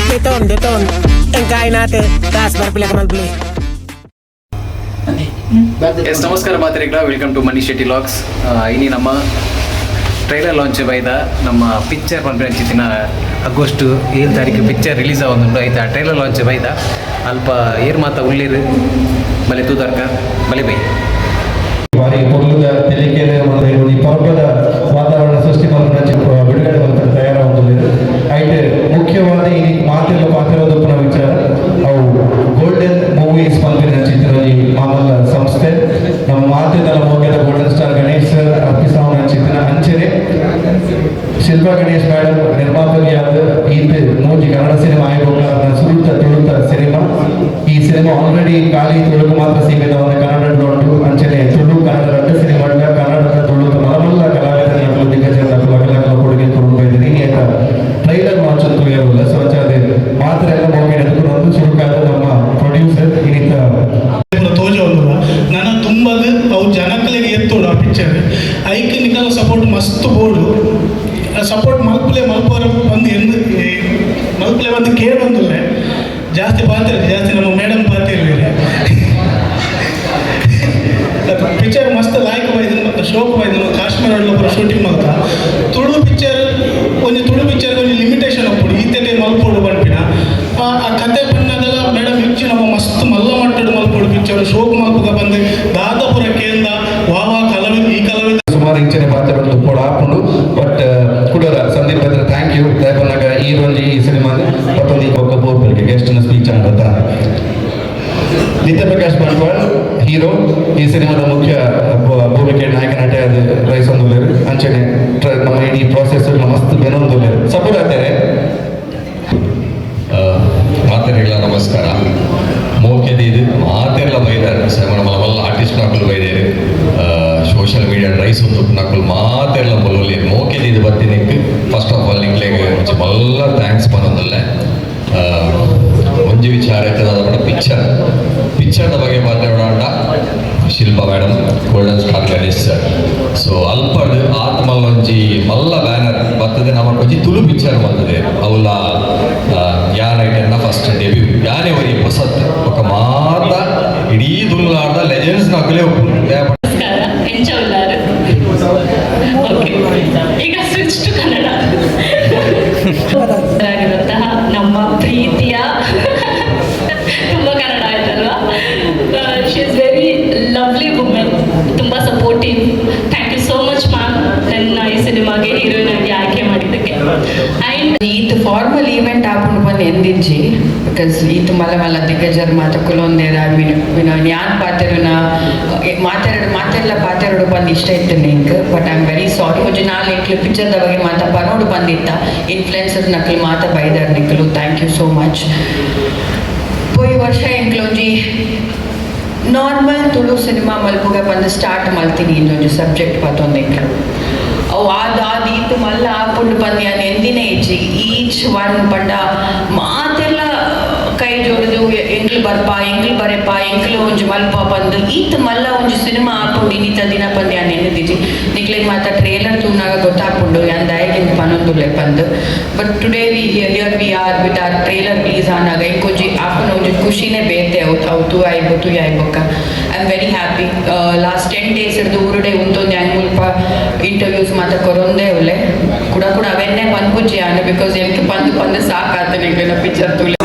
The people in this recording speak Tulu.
Deton, deton. ಎಂಕಾಯ್ನಾತೆ ದಾಸ್ ಬರ್ಪಿಲಕ ಮಲ್ಪಲಿ. ಎಸ್, ನಮಸ್ಕಾರ ಮಾತ್ರೆಗಳ. Welcome to Mani Shetty vlogs. ಇನಿ ನಮ್ಮ ಟ್ರೈಲರ್ ಲಾಂಚ್ ಬೈದ. ನಮ್ಮ ಪಿಕ್ಚರ್ ಪನ್ಪಿನ ಆಗಸ್ಟ್ 7 ತಾರೀಕು ಪಿಕ್ಚರ್ ರಿಲೀಸ್ ಆವೊಂದುಂಡು. ಆಯ್ತಾ, ಟ್ರೈಲರ್ ಲಾಂಚ್ ಬೈದ. ಅಲ್ಪ ಏರ್ ಮಾತ ಉಳ್ಳೀರು ಬಲೆ ತೂದರ್ಕ ಬಲೆ ಬೈ. ಬಾರಿ ಪೊರ್ಲುದ ತೆಲಿಕೆರೆ ಮತ್ತು ಈ ಪರ್ಬದ ವಾತಾವರಣ ಸೃಷ್ಟಿ ಮಲ್ಪುನ ಬಿಡುಗಡೆ ಮಲ್ಪುನ ತಯಾರಾವೊಂದುಲ್ಲೆರ್. ಐಟ್ ಮುಖ್ಯವಾದ ಈ ಮಾತೆಲ್ಲ ಪಾತೆರೊಂದುಪ್ಪುನ ವಿಚಾರ, ಅವು ಗೋಲ್ಡನ್ ಮೂವೀಸ್ ಪನ್ಪಿನ ಚಿತ್ರದಲ್ಲಿ ಮಾಮಲ್ಲ ಸಂಸ್ಥೆ, ನಮ್ಮ ಮಾತೆದಲ ಮೋಗ್ಯದ golden star Ganesh sir ಅರ್ಪಿಸಾವನ ಚಿತ್ರ. ಅಂಚನೆ ಶಿಲ್ಪಾ ಗಣೇಶ್ ಮೇಡಮ್ ನಿರ್ಮಾಪಕಿಯಾದ ಈತ್ ಮೂಜಿ ಕನ್ನಡ ಸಿನಿಮಾ ಆಯೋಗ ಸುರುತ್ತ ತುಳುತ ಸಿನಿಮಾ. ಈ ಸಿನಿಮಾ ಆಲ್ರೆಡಿ ಖಾಲಿ ತುಳುಕು ಮಾತ್ರ ಸೀಮಿತವಾದ ಕನ್ನಡ ಉಂಟು. ಅಂಚನೆ ತುಳು ಕನ್ನಡ ರಡ್ಡು ಸಿನಿಮಾ, ಕನ್ನಡದ ತುಳು ಮಲಮಲ್ಲ ಕಲಾವಿದರ ದಿಗ್ಗಜರ ಅಕಲ ಕೊಡುಗೆ ಕೊಡುಗೆ ಇದ್ದೀನಿ. ಟ್ರೈಲರ್ ಲಾಂಚ್ ಅಂತೂ ಇರಲ್ಲ. ಸೊ ಅಂಚಾದ ಮಾತ್ರ ಎಲ್ಲ ಮೋಕೆ ಎದುಕೊಂಡು ಸುರುಕಾದ ನಮ್ಮ ಪ್ರೊಡ್ಯೂಸರ್ ಇನ್ನಿತ ತೋಜೊಂದುಲ್ಲ ನನ ತುಂಬದು ಅವು ಜನಕ್ಲೆಗ್ ಎತ್ತೋಡು. ಆ ಪಿಕ್ಚರ್ ಐಕ್ ನಿಕಲ ಸಪೋರ್ಟ್ ಮಸ್ತ್ ಬೋಡು. ಸಪೋರ್ಟ್ ಮಲ್ಪುಲೆ, ಮಲ್ಪುವರ ಬಂದು ಎಂದು ಮಲ್ಪುಲೆ ಬಂದು ಕೇಳೊಂದುಲ್ಲೆ. ಜಾಸ್ತಿ ಪಾತ್ರ ಜಾಸ್ತಿ ನಮ್ಮ ಮೇಡಮ್ ಪಾತಿರ್ಲಿಲ್ಲ. ಪಿಕ್ಚರ್ ಮಸ್ತ್ ಲಾಯ್ಕ್ ಬೈದು ಮತ್ತು ಶೋಕ್ ಬೈದು. ಕಾಶ್ಮೀರ ಪೂರ ಶೂಟಿಂಗ್ ಮಲ್ತ. ತುಳು ಪಿಕ್ಚರ್ ಒಂಜಿ, ತುಳು ಪಿಕ್ಚರ್ ಒಂಜಿ ಲಿಮಿಟೇಷನ್ ಉಪ್ಪುಡು, ಈತೆಟೆ ಮಲ್ಪೊಡು ಪನ್ಪಿನ. ಆ ಆ ಕತೆ ಪನ್ನದಲ್ಲ ಮೇಡಮ್, ಇಚ್ಚಿ ನಮ್ಮ ಮಸ್ತ್ ಮಲ್ಲ ಮಟ್ಟಡು ಮಲ್ಪೊಡು ಪಿಕ್ಚರ್, ಶೋಕ್ ಮಲ್ಪುಗ ಬಂದು ದಾದಾಪುರ ಕೇಂದ್ರ ವಾ ವಾ ಕಲವಿದ ಈ ಕಲವಿದ. ಸುಮಾರು ಇಂಚನೆ ಪಾತ್ರ ಪೋಡ ಆಪುಂಡು. ಬಟ್ ಕುಡೋರ ಸಂದೀಪ್ ಹತ್ರ thank you. ದಯಪನ್ನಾಗ ಈ ಒಂಜಿ ಈ ಸಿನಿಮಾ ಮತ್ತೊಂದು ಒಕ್ಕ ಬೋರ್ಬೆಲ್ಗೆ ಗೆಸ್ಟ್ ಸ್ಪೀಚ್ ಅಂತ. ನಿತ್ಯ ಪ್ರಕಾಶ್ ಬಂಟ್ವಾಳ್ ಹೀರೋ, ಈ ಸಿನಿಮಾದ ಮುಖ್ಯ ಭೂಮಿಕೆ ನಾಯಕ ನಟ ಅದು ರೈಸೊಂದುಲ್ಲೆರ್. ಅಂಚನೆ ನಮ್ಮ ಇಡೀ ಪ್ರಾಸೆಸ್ ಮಸ್ತ್ ಬೆನೊಂದುಲ್ಲೆರ್, ಸಪೋರ್ಟ್ ಆಗ್ತಾರೆ. ಮಾತೆರೆಗಳ ನಮಸ್ಕಾರ. ಮೋಕೆದೀದು ಮಾತೆರ್ಲ ಬೈದಾರೆ ಸರ್. ಮಲ್ಲ ಮಲ್ಲ ಆರ್ಟಿಸ್ಟ್ ನಕಲು ಬೈದೇರು, social media rice ಒಂದು ನಕಲು ಮಾತೆರ್ಲ ಮುಲ್ಲುಲಿ ಮೋಕೆದೀದು ಬತ್ತಿನಿಕ್ first of all ನಿಕ್ಲೆಗ್ ಒಂಜಿ ಮಲ್ಲ thanks ಪನೊಂದುಲ್ಲೆ. ಒಂಜಿ ವಿಚಾರ ಇತ್ತದ, ಪಿಕ್ಚರ್ ಪಿಕ್ಚರ್ದ ಬಗ್ಗೆ ಮಾತಾಡೋಣ. Shilpa madam, golden star Ganesh sir, so ಅಲ್ಪಡ್ ಆತ್ಮಲ್ ಒಂಜಿ ಮಲ್ಲ ಬ್ಯಾನರ್ ಬರ್ತದೆ. ನಮಕ್ ಒಂಜಿ ತುಳು ಪಿಕ್ಚರ್ ಬಂದದೆ. ಅವಲ ಯಾನ್ ಐಟನ್ನ ಫಸ್ಟ್ ಡೆಬ್ಯೂ ಯಾನೇ ಒರಿ ಹೊಸತ್ ఒక ಮಾತ ಇಡೀ ತುಳುನಾಡ್ದ ಲೆಜೆಂಡ್ಸ್ ನಕಲೇ ಉಪ್ಪು. ನಮಸ್ಕಾರ, ಎಂಚ ಉಲ್ಲಾರು? ಓಕೆ, ಈಗ ಸ್ವಿಚ್ ಟು ಕನ್ನಡ. ಆಗಿರುವಂತಹ ನಮ್ಮ ಪ್ರೀತಿಯ, ತುಂಬ ಕನ್ನಡ ಆಯ್ತಲ್ವಾ? She is very lovely woman, ತುಂಬ supportive. Thank you so much, ma'am, ನನ್ನ ಈ ಸಿನಿಮಾಗೆ ಹೀರೋಯಿನ್ ಆಗಿ ಆಯ್ಕೆ ಮಾಡಿದ್ದಕ್ಕೆ. ಆ್ಯಂಡ್ ಈತ್ ಫಾರ್ಮಲ್ ಈವೆಂಟ್ ಆಪುಂಡು ಬಂದು ಎಂದಿಜ್ಜಿ, because ಈತ್ ಮಲ್ಲ ಮಲ್ಲ ದಿಗ್ಗಜರ್ ಮಾತ ಕುಲೊಂದೇರ. I mean ಯಾನ್ ಪಾತೆರುನ ಮಾತೆರಡು ಮಾತೆರ್ಲ ಪಾತೆರಡು ಬಂದು ಇಷ್ಟ ಇತ್ತು ನಿಂಕ್. But I am very sorry. ಒಂಜಿ ನಾಲ್ ಎಂಕ್ಲು ಪಿಕ್ಚರ್ದ ಬಗ್ಗೆ ಮಾತ ಪನೋಡು ಬಂದಿತ್ತ. ಇನ್ಫ್ಲುಯೆನ್ಸರ್ ನಕಲು ಮಾತ ಬೈದಾರ್ ನಿಕ್ಲು. Thank you so much. ಪೋಯಿ ವರ್ಷ ಎಂಕ್ಲು ಒಂಜಿ ನಾರ್ಮಲ್ ತುಳು ಸಿನಿಮಾ ಮಲ್ಪುಗ ಬಂದು ಸ್ಟಾರ್ಟ್ ಮಲ್ತೀನಿ. ಇಂದೊಂಜಿ ಸಬ್ಜೆಕ್ಟ್ ಪತ್ತೊಂದು ಎಂಕ್ಲು ಅವು ಆದ ಆದ ಈತ್ ಮಲ್ಲ ಆಪುಂಡು ಬಂದು ಯಾನ್ ಎಂದಿನ ಇಜ್ಜಿ. ಈಚ್ ಒನ್ ಪಂಡ ಮಾತೆಲ್ಲ ಕೈ ಜೋಡಿದು ಎಂಕ್ಲು ಬರ್ಪ, ಎಂಕ್ಲು ಬರೆಪ, ಎಂಕ್ಲು ಒಂಜಿ ಮಲ್ಪ ಬಂದು ಈತ್ ಮಲ್ಲ ಒಂಜಿ ಸಿನಿಮಾ ಆಪುಂಡು ಇನ್ನಿತ ದಿನ ಬಂದು ಯಾನ್ ಎನ್ನಿದಿಜ್ಜಿ. ನಿಕ್ಲೆಗ್ ಮಾತ ಟ್ರೇಲರ್ ತೂನಾಗ ಗೊತ್ತಾಪುಂಡು ಯಾನ್ ದಾಯಗಿಂದ ಪನೊಂದುಲ್ಲೆ ಬಂದು. But today we here we are with our trailer release ಆನಾಗ ಇಂಕೊಂಜಿ ಆಪುನ ಒಂಜಿ ಖುಷಿನೇ ಬೇತೆ. ಅವು ಅವು ತೂ ಆಯ್ಬೊ ತೂ ಆಯ್ಬೊಕ್ಕ I am very happy. Last 10 days ಹಿಡ್ದು ಊರುಡೆ ಉಂತೊಂದು ಹ್ಯಾಂಗ್ ಮುಲ್ಪ ಇಂಟರ್ವ್ಯೂಸ್ ಮಾತ ಕೊರೊಂದೇ ಉಲ್ಲೆ. ಕೂಡ ಕೂಡ ಅವೆನ್ನೇ ಪನ್ಪುಜಿ ಯಾನು, because ಎಂಕ್ ಪಂದು ಪಂದು ಸಾಕಾತ. ನಿಕ್ಲೆನ ಪಿಕ್ಚರ್ ತೂಲೆ.